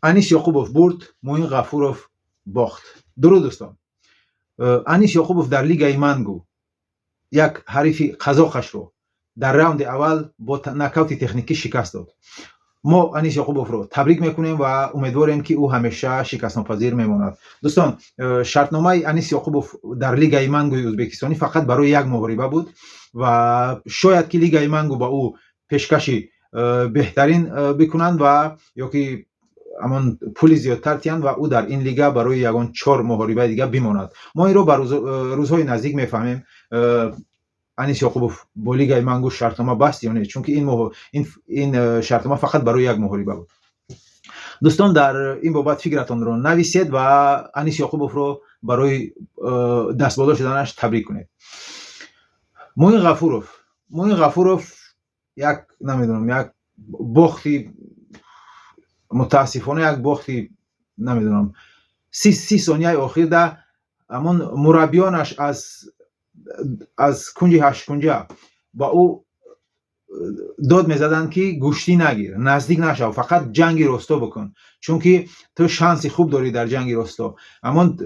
Анис Ёқубов бурд, Муин Ғафуров бохт. Дуруд, дӯстон! Анис Ёқубов дар Лигаи Мангу як ҳарифи қазоқашро дар раунди аввал бо нокаути техникӣ шикаст дод. Мо Анис Ёқубовро табрик мекунем ва умедворем, ки ӯ ҳамеша шикастнопазир мемонад. Дӯстон, шартномаи Анис Ёқубов дар Лигаи Мангуи ӯзбекистонӣ фақат барои як муҳориба буд ва шояд ки Лигаи Мангу ба ӯ пешкаши беҳтарин бикунанд ва ё ки ҳамон пули зиёдтар тиҳанд ва ӯ дар ин лига барои ягон чор муҳорибаи дига бимонад. Мо инро ба рӯзҳои наздик мефаҳмем, Анис Ёқубов бо Лигаи Мангу шартнома баст ё не, чунки ин шартнома фақат барои як муҳориба буд. Дӯстон, дар ин бобат фикратонро нависед ва Анис Ёқубовро барои дастболо шуданаш табрик кунед. Муин Ғафуров, Муин Ғафуров як, намедонам, як бохти, мутаассифона, як бохти, намедонам, 30 сонияи охирда ҳамон мураббиёнаш аз кунҷи ҳашткунҷа ба ӯ дод мезаданд, ки гӯштӣ нагир, наздик нашав, фақат ҷанги росто бикун, чунки ту шанси хуб дорӣ дар ҷанги росто. Ҳамон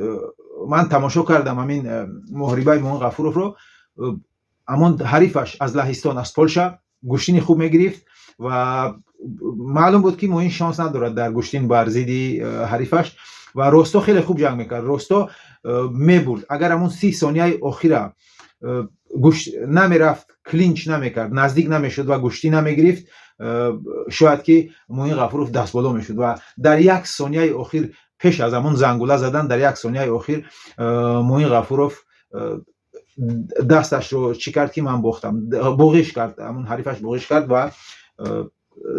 ман тамошо кардам ҳамин муҳорибаи Муин Ғафуровро. Ҳамон ҳарифаш аз Лаҳистон, аз Полша гӯштини хуб мегирифт ва маълум буд, ки Муин шонс надорад дар гӯштин бар зидди ҳарифаш ва росто хеле хуб ҷанг мекард, росто мебурд. Агар ҳамон 30 сонияи охира намерафт, клинч намекард, наздик намешуд ва гӯштӣ намегирифт, шояд ки Муин Ғафуров дастболо мешуд. Ва дар як сонияи охир, пеш аз ҳамон зангула задан, дар як сонияи охир Муин Ғафуров дасташро чӣ кард, ки ман бохтам, буғиш кард, ҳамон ҳарифаш буғиш кард ва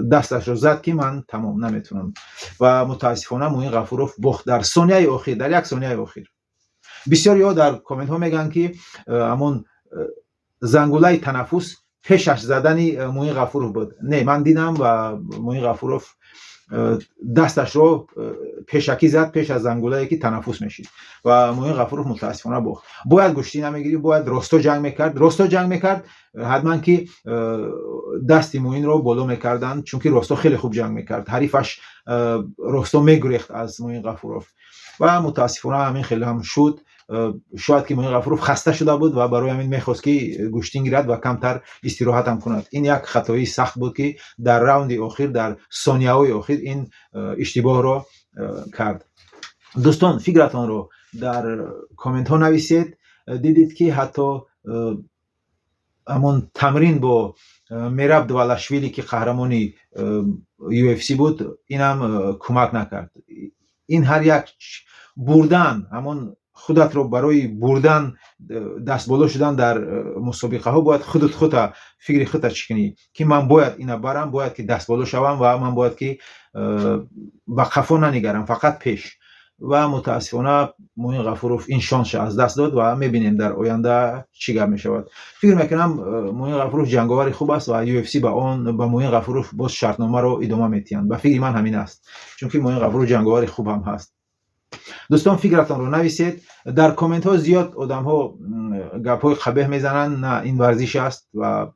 дасташро зад, ки ман тамом, наметавонам. Ва мутаассифона Муин Ғафуров бохт дар сонияи охир, дар як сонияи охир. Бисёриҳо дар комментҳо мегӯянд, ки ҳамон зангулаи танаффус пешаш задани Муин Ғафуров буд. Не, ман дидам ва Муин Ғафуров дасташро пешакӣ зад, пеш аз зангулае, ки танаффус мешид. Ва Муин Ғафуров мутаассифона бохт. Бояд гӯштӣ намегирифт, бояд росто ҷанг мекард. Росто ҷанг мекард, ҳатман ки дасти Муинро боло мекарданд, чунки росто хеле хуб ҷанг мекард, ҳарифаш росто мегурехт аз Муин Ғафуров ва мутаассифона ҳамин хеле ҳам шуд. Шояд ки Муин Ғафуров хаста шуда буд ва барои ҳамин мехост, ки гӯштин гирад ва камтар истироҳатам кунад. Ин як хатои сахт буд, ки дар раунди охир, дар сонияҳои охир ин иштибоҳро кард. Дӯстон, фикратонро дар комментҳо нависед. Дидед, ки ҳатто ҳамон тамрин бо Мераб Двалашвили, ки қаҳрамони UFC буд, инам кӯмак накард. Ин ҳар як бурдан, ҳамон худатро барои бурдан, дастболо шудан дар мусобиқаҳо бояд худат хута фикри хута чӣ кунӣ, ки ман бояд ина барам, бояд ки дастболо шавам ва ман бояд ки ба қафо нанигарам, фақат пеш. Ва мутаассифона Муин Ғафуров ин шонсша аз даст дод ва мебинем, дар оянда чӣ гап мешавад. Фикр мекунам, Муин Ғафуров ҷанговари хуб аст ва UFC ба Муин Ғафуров боз шартномаро идома медиҳанд. Ба фикри ман ҳамин аст, чунки Муин Ғафуров ҷанговари хуб ҳам ҳаст. Дӯстон, фикратонро нависед дар комментҳо. Зиёд одамҳо гапҳои қабеҳ мезананд. На, ин варзиш аст ва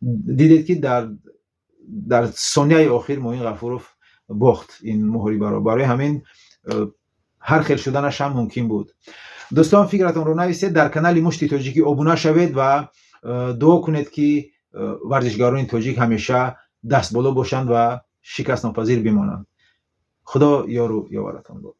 дидед, ки дар сонияи охир Муин Ғафуров бохт ин муҳорибаро. Барои ҳамин ҳар хел шуданаш ҳам мумкин буд. Дӯстон, фикратонро нависед, дар канали Мушти Тоҷикӣ обуна шавед ва дуо кунед, ки варзишгарони тоҷик ҳамеша дастболо бошанд ва шикастнопазир бимонанд. Худо ёру ёваратон бод.